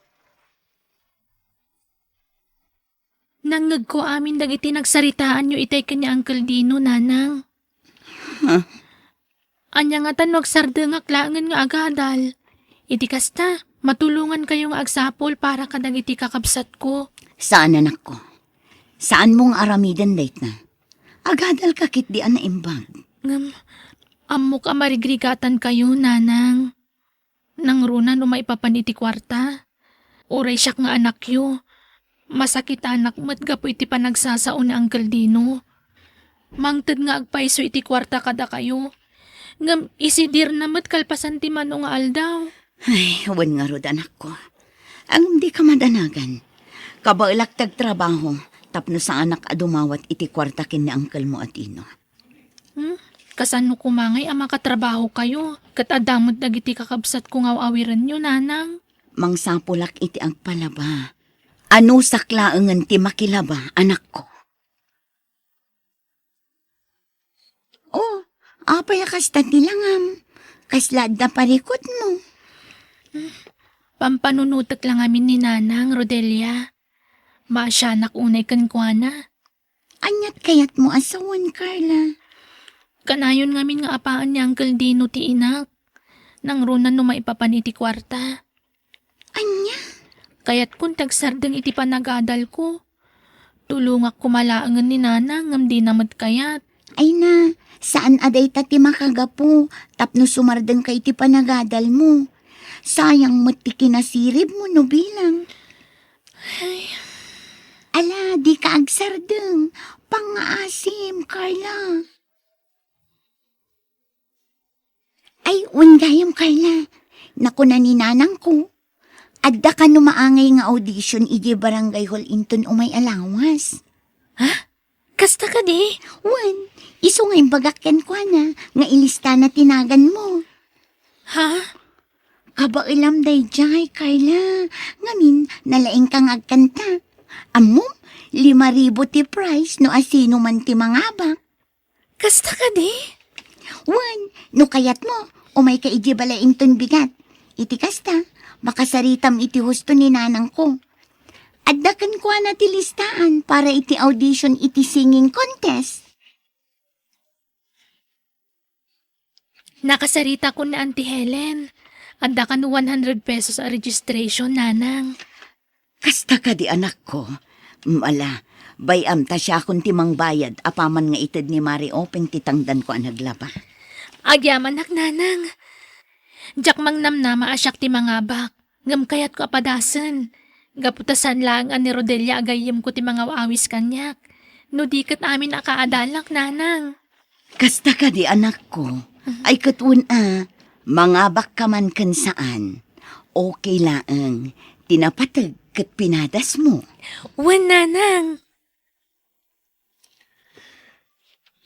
Nangngegko amin dagiti nagsaritaanyo itay ken ni Uncle Dino, Nanang. Huh? Ania ngata no agsardengak laengen nga agadal? Iti kasta, matulongankayo nga agsapul para kadagiti kakabsatko. Saan, anakko. Saanmo nga aramiden dayta. Agadalka ketdi a naimbag. Ngem, ammok a marigrigatankayo, Nanang. Nangruna no maipapan iti kuarta. Uray siak nga anakyo, masakitanak met gapu iti panagsasao ni Uncle Dino. Mangted nga agpayso iti kuarta kadakayo, ngem isidirna met kalpasan ti mano nga aldaw. Ay, wen ngarud, anakko. Ngem dika madanagan. Kabaelak ti agtrabaho tapno saanak a dumawat iti kuarta ken ni uncle mo a Dino. Hmm? Kasano koma ngay a makatrabahokayo ket adda met dagiti kakabsatko nga aw-awirenyo, Nanang? Mangsapulak iti agpalaba. Anusak laengen ti makilaba, anakko. Oh, apay a kasta ti langam? Kasla adda parikutmo? Pampanunotek la ngamin ni Nanang, Rodelia. Maasianak unay kenkuana. Aniat kayatmo a sawen, Carla? Kanayon ngamin nga apaen ni Uncle Dino ti inak. Nangruna no maipapan iti kuarta. Ania? Kayatkon ti agsardeng iti panagadalko. Tulongak koma laengen ni Nana ngem dina met kayat. Ay na, saan a dayta ti makagapu tapno sumardengka iti panagadalmo. Sayang met ti kinasiribmo no bilang. Ay. Ala, dika agsardeng. Pangngaasim, Carla. Ay, wen gayam, Carla. Nakuna ni nanangko, adda kano maangay nga audition idiay barangay hall inton umay a lawas. Ha? Kasta kadi? Wen, isu nga imbagak kenkuana nga ilistana ti naganmo. Ha? Kabaelam daydiay, Carla. Ngamin, nalaingka nga agkanta. Ammom, lima ribu ti prize no asino man ti mangabak. Kasta kadi? Wen, no kayatmo, umayka idiay balay inton bigat. Iti kasta, makasaritam iti husto ni nanangko. Adda kenkuana ti listaan para iti audition iti singing contest. Nakasaritakon ni Auntie Helen. Adda kano one hundred pesos a registration, nanang. Kasta kadi, anakko? Ala, bay-am ta siakon ti mangbayad apaman nga ited ni Mari Openg ti tangdanko a naglaba. Agyamanak, nanang. Diak mangnamnama a siak ti mangabak, ngem kayatko a padasen. Gapu ta saan laeng a ni Rodelia a gayyemko ti mangaw-awis kaniak. No di ket amin a kaadalak, nanang. Kasta kadi, anakko? Ay, ket wen a, mangabakka man ken saan. Okay laeng. Ti napateg ket pinadasmo. Wen, nanang.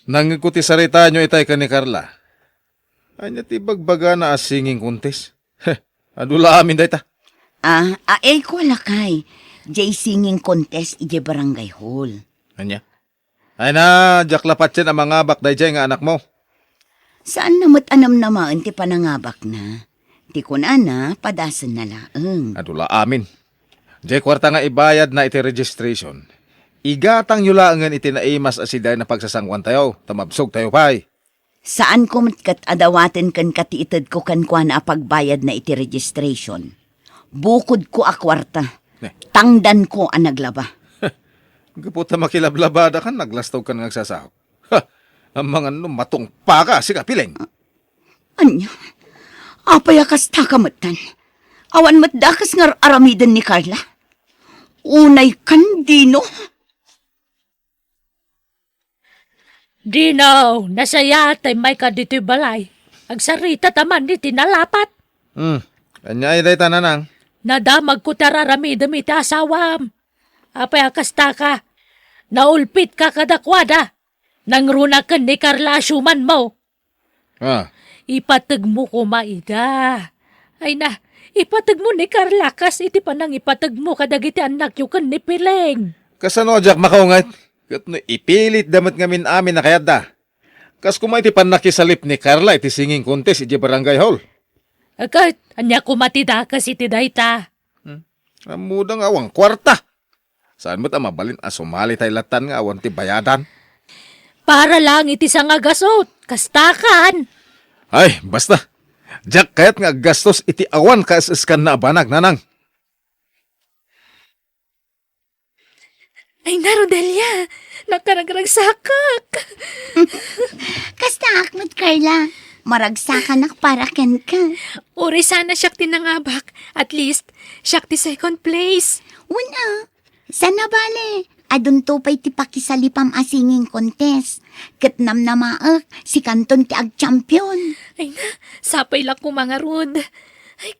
Nangngegko ti saritaanyo itay ken ni Carla. Ania ti bagbagana a singing contest? Heh, adu la amin dayta. Ah, ay ko lakay. Jay singing contest idiay barangay hall. Ania? Ay na, diak la patien a mangabak daydiay nga anakmo. Saanna met a namnamaen ti panangabakna. Ti kunana, padasenna laeng. Adu la amin. Jay kuarta nga ibayadna iti registration, igatangyo laengen iti naimas a sidaen a pagsasangoantayo, ta mabsogtayo pay. Saanko met ket a dawaten kenka ti itedko kenkuana a pagbayadna iti registration. Bukodko a kuarta. Ne. Tangdanko a naglaba. Gapu ta makilablabadakan, naglastogkan nga agsasao. Ha! Amangan no matungpaka, sika, Piling. Ania? Apay a kastaka metten? Awan met dakes nga ar-aramiden ni Carla? Unay kan, Dino? Dino, nasayaat ta immayka ditoy balay. Agsaritata man iti nalapat. Hmm. Ania ay dayta, nanang? Nadamagko ti ar-aramidem iti asawam. Apay a kastaka? Naulpitka kadakuada. Nangruna ken ni Carla a siumanmo. Ah. Ipategmo koma ida. Ay na, ipategmo ni Carla kas iti panangipategmo kadagiti annakyo ken ni Piling. Kasano a diak makaunget? Ket no ipilitda met ngamin amin a kayatda. Kas koma iti pannakisalip ni Carla iti singing contest iti barangay hall. Ket, ania koma ti dakes iti dayta? Hmm? Ammoda nga awan kuarta. Saan met a mabalin a sumali tay latan nga awan ti bayadan? Para lang iti sangagasut, kastakan. Ay, basta. Diak kayat nga aggastos iti awan kaes-eskanna a banag, nanang. Ay na, Rodelia, nakaragragsakak. Kastaak met, Carla. Maragsakanak para kenka. Uray sana siak ti nangabak. At least, siak ti second place. Wen a, saan a bale, adunto pay ti pakisalipam a singing contest. Ket namnamaek, sikanton ti agchampion. Ay na, sapay la koma ngarud. Ay,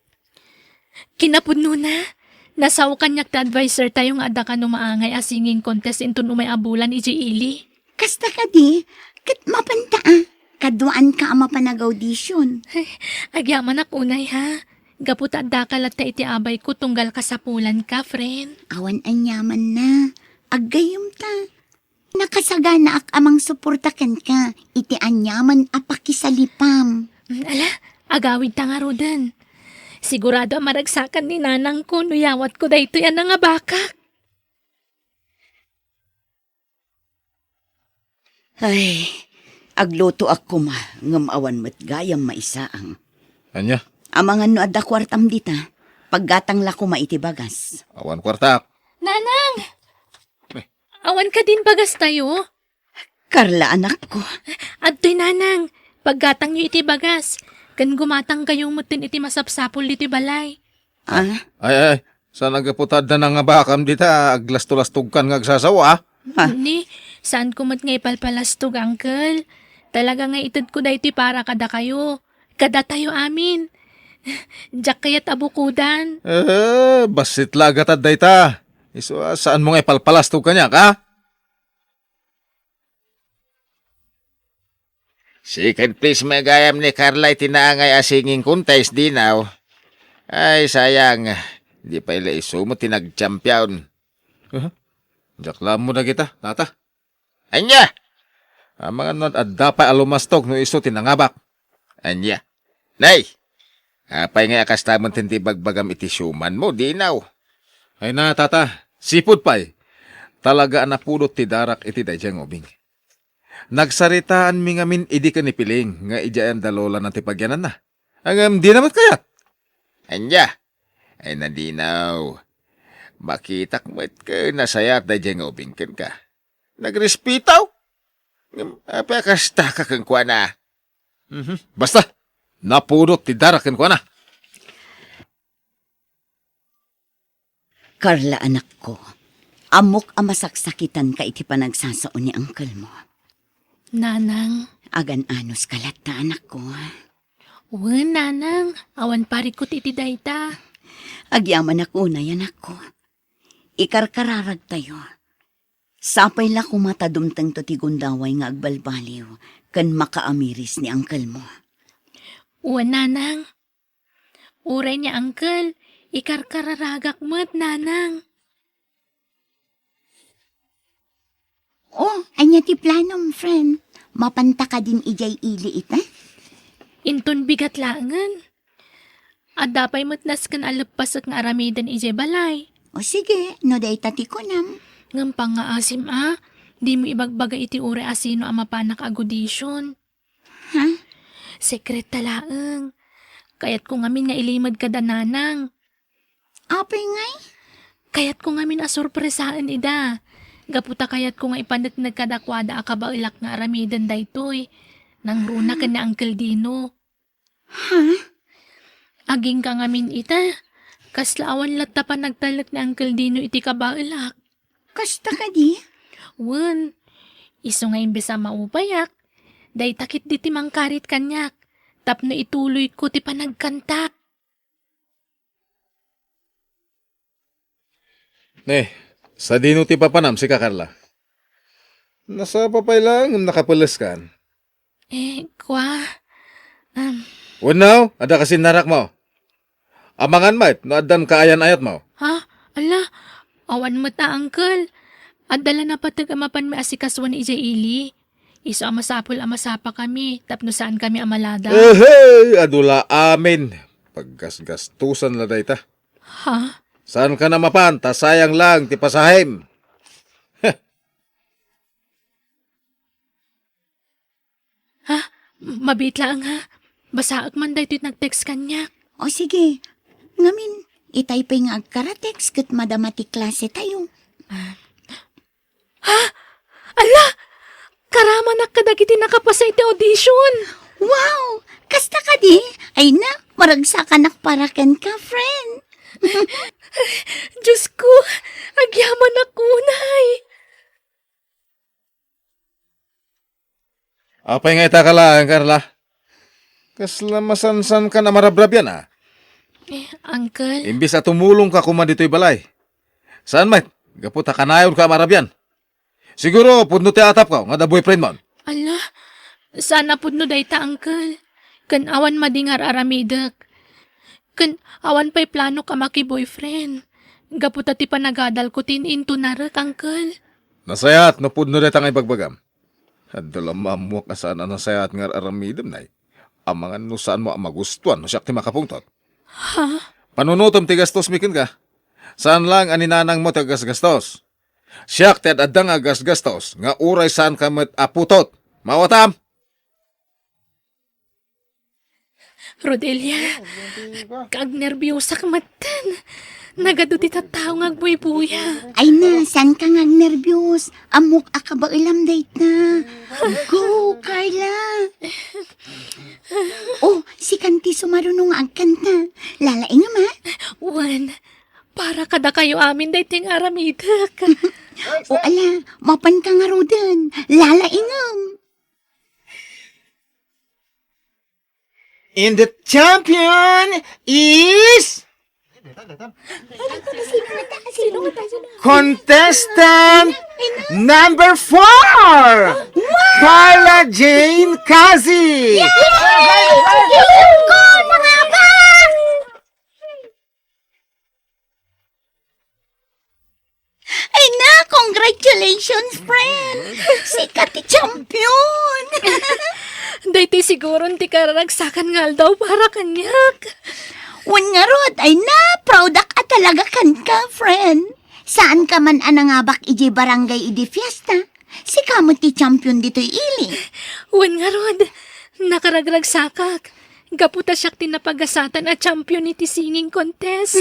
kinapudnona, nasao kaniak ti adviser tayo nga adda kano maangay a singing contest inton umay a bulan idiay ili. Kasta kadi, ket mapanta a, kaduaanka a mapan ag-audition. Ay, agyamanak unay, ha? Gapu ta addaka latta iti abayko tunggal kasapulanka, friend. Awan aniamanna. Aggayyemta. Nakasaganaak a mangsuporta kenka iti aniaman a pakisalipam. Mm, ala, agawidta ngaruden. Sigurado a maragsakan ni nanangko no yawatko daytoy a nangabakak. Ay, aglutoak koma, ngem awan met gayam maisaang. Ania? Amangan no adda kuartam dita, paggatang la koma iti bagas. Awan kuartak. Nanang! Eh. Awan kadin bagas tayo? Carla, anakko. Adtoy, nanang. Paggatangyo iti bagas. Ken gumatang kayo metten iti masapsapul ditoy balay. Ah? Ay, ay, saan a gapu ta adda nangabakam dita, aglastolastogkan nga agsasao, ah? Ah. Ni, saanko met nga ipalpalastog, uncle. Talaga nga itedko daytoy para kadakayo. Kadatayo amin. Diak kayat a bukodan. Eh, bassit la a gatad dayta. Isu a, saanmo nga ipalpalastog kaniak, ah? Second place met gayam ni Carla iti naangay a singing contest, Dinaw. Ay, sayang. Di pay la isu met ti nagchampion. Aha. Diak la ammo dagita, tata. Ania? Amangan no adda pay a lumastok no isu ti nangabak. Ania? Nay! Apay ngay a kasta met ti ibagbagam iti siumanmo, Dinaw? Ay na, tata. Sipud pay. Talaga a napudot ti darak iti daydiay nga ubing. Nagsaritaanmi ngamin idi ken ni Piling nga idiay anda lolana ti pagyananna. Ngem dina met kayat. Ania? Ay na, Dinaw. Makitak met ken nasayaat daydiay nga ubing kenka. Nagrespetaw? Ngem apay a kastaka kenkuana? Mhm. Basta, napudot ti darak kenkuana. Carla, anakko, ammok a masaksakitanka iti panagsasao ni angkelmo. Nanang. Agan-anos ka latta, anakko. Wen, nanang, awan parikut iti dayta. Agyamanak unay, anakko. Ikarkararagtayo. Sapay la koma ta dumtengto ti gundaway nga agbalbaliw ken makaamiris ni angkelmo. Wen, nanang. Uray ni angkel, ikarkararagak met, nanang. Oh, ania ti planom, friend? Mapanta kadin idiay ili ita? Inton bigat laengen. Adda pay met nasken a leppasek nga aramiden idiay balay. O sige, no dayta ti kunam. Ngem pangngaasim a, dimo ibagbaga iti uray a sino a mapanak a audition. Ha? Sekret ta laeng. Kayatko ngamin nga ilimed kada nanang. Apay ngay? Kayatko ngamin a sorpresaen ida. Gapu ta kayatko nga ipaneknek kadakuada a kabaelak nga aramiden daytoy. Nangruna ken ni Uncle Dino. Ha? Agingga ngamin ita. Kasla awan latta panagtalek ni Uncle Dino iti kabaelak. Kasta kadi? Wen, isu nga imbes a maupayak, dayta ketdi ti mangkarit kaniak, tapno ituloyko ti panagkantak. Ne, sadino ti papanam, sika, Carla? Nasapa pay laeng ngem nakapeleskan. Eh, kua, um, Wenno, adda kasinnarakmo? Amangan met no addan kaayan-ayatmo. Ha? Ala, awan met a, Uncle. Adda la napateg a mapanmi a sikasuan idiay ili. Isu a masapul a masapakami tapno saankami a maladaw. Ehey, adu la amin. Paggasgastosan la dayta. Ha? Saankan a mapan, ta sayang lang ti pasahem. Ha? Mabiit laeng, ha? Basaek man daytoy nag-text kaniak. O sige. Ngamin, itay pay nga agkara-text ket madama ti klasetayo. Ha? Ala! Karamanak kadagiti nakapasa iti audition! Wow! Kasta kadi? Ay na, maragsakanak para kenka, friend. Diyos ko, agyamanak unay! Apay nga ita ka laeng, Carla? Kasla masansankan a marabrabian, a? Eh, Uncle. Imbis a tumulongka koma ditoy balay. Saan met? Gapu ta kanayonka a marabian. Siguro, pudno ti atapko nga adda boyfriendmon. Ala, saan a pudno dayta, Uncle. Ken awan madi nga ar-aramidek. Ken awan pay planok a maki-boyfriend. Gapu ta ti panagadalko ti in-intunarek, Uncle. Nasayaat no pudno dayta nga ibagbagam. Adda la maammoak a saan a nasayaat nga ar-aramidem, nay. Amangan no saanmo a magustuan no siak ti makapungtot. Ha? Panunotem ti gastosmi kenka. Saan lang a ni nanangmo ti aggasgastos. Siak ti ad-adda nga aggasgastos nga uray saanka met a putot. Maawatam? Rodelia, kaagnerbiosak metten. Nagadu ti tattao nga agbuybuya. Ay na, saanka nga agnerbios? Ammok a kabaelam dayta. Go, Carla! Oh, sikan ti sumaruno nga agkanta. Lalaingem, a? Wen, para kadakayo amin daytoy nga aramidek. O ala, mapanka ngaruden. Lalaingem. And the champion is Contestant number four, Carla Jane Kazi. Ay na, congratulations, friend! Sika ti champion! Daytoy siguron ti kararagsakan nga aldaw para kaniak. Wen ngarud, ay na, proudak a talaga kenka, friend. Saanka man a nangabak idiay barangay idi fiesta. Sika met ti champion ditoy ili. Wen ngarud, nakaragragsakak. Gapu ta siak ti napagasatan a champion iti singing contest.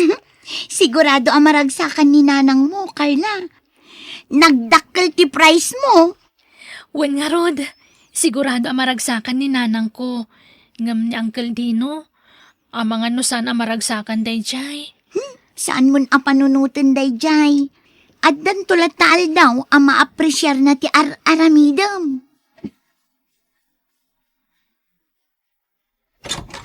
Sigurado a maragsakan ni nanangmo, Carla. Nagdakkel ti prize mo. Wen ngarud, sigurado a maragsakan ni nanangko. Ngem ni Uncle Dino, amangan no saan a maragsakan daydiay. Hmm, saanmon a panunoten daydiay. Addanto latta aldaw a maapresiarna ti ar-aramidem.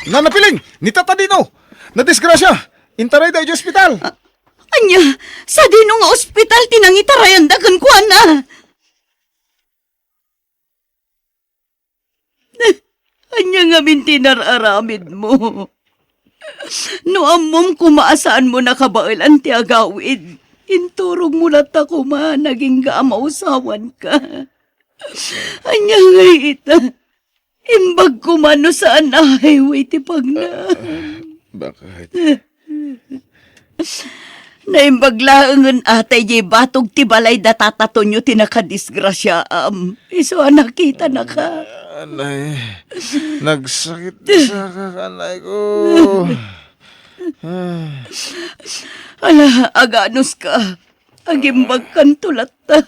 Nana Piling, ni Tata Dino, nadisgrasya. Intarayda idiay ospital. Ania, sadino nga ospital ti nangitarayanda kenkuana? Ania ngamin ti nar-aramidmo? No ammom koma a saanmo nakabaelan ti agawid, inturogmo latta koma nagingga a mausawanka. Ania ngay ita? Imbag koma no saan a highway ti pagna. Bakit? Naimbag laengen a ta idiay batog ti balay da Tata Tonyo ti nakadisgrasiaam. Isu a nakitanaka. Anay, nagsakit sa kakanay ko. Ah. Ala, aganuska. Agimbagkanto latta.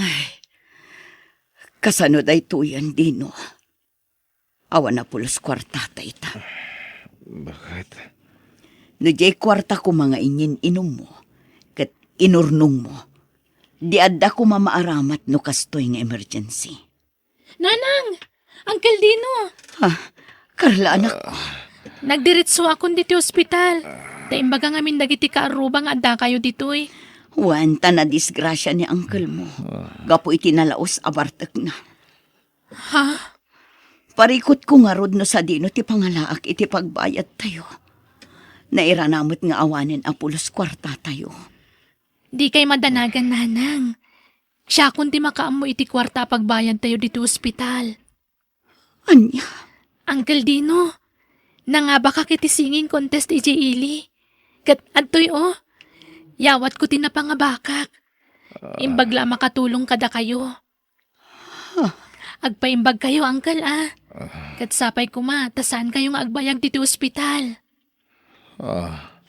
Ay, kasano daytoyen, Dino? Awan a pulos kuartata ita. Bakit? No diay kuarta koma nga inyin-inummo, ket inurnongmo, di adda koma maaramat no kastoy nga emergency. Nanang! Uncle Dino! Ah, Carla, anak ko. Nagdiretsoakon ditoy ospital. Ta imbaga ngamin dagiti kaarruba nga addakayo ditoy. Wen, ta nadisgrasia ni uncle mo. Gapu iti nalaus a bartekna. Ha? Parikutko ngarud no sadino ti pangalaak iti pagbayadtayo. Nairana met nga awanen a pulos kuartatayo. Dikay madanagan, Nanang. Siakon ti makaammo iti kuarta a pagbayadtayo ditoy ospital. Ania? Uncle Dino, nangabakak iti singing contest idiay ili. Ket adtoy, o, yawatko ti napangabakak. Imbag la a makatulong kadakayo. Agpaimbagkayo, Uncle, a. Ket sapay koma ta saankayo nga agbayag ditoy ospital. Ah.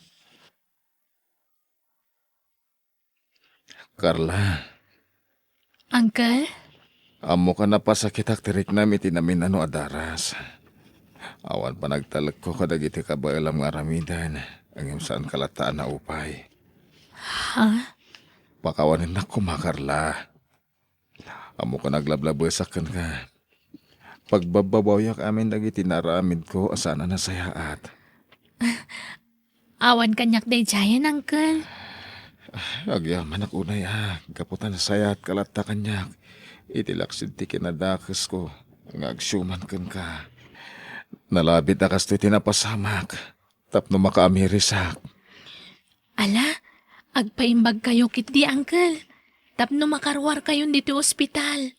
Carla. Uncle? Ammok a napasakitak ti riknam iti naminano a daras. Awan panagtalekko kadagiti kabaelam nga aramiden, ngem saanka latta a naupay. Ha? Pakawanennak koma, Carla. Ammok a naglablabesak kenka. Pagbabbabawiak amin dagiti naaramidko a saan a nasayaat. Awan kaniak daydiayen, Uncle. Agyamanak unay a, gapu ta nasayaatka latta kaniak iti laksid ti kinadakesko nga agsiuman kenka. Nalabit a kastoy ti napasamak tapno makaamirisak. Ala, agpaimbagkayo ketdi, Uncle, tapno makaruarkayon ditoy ospital.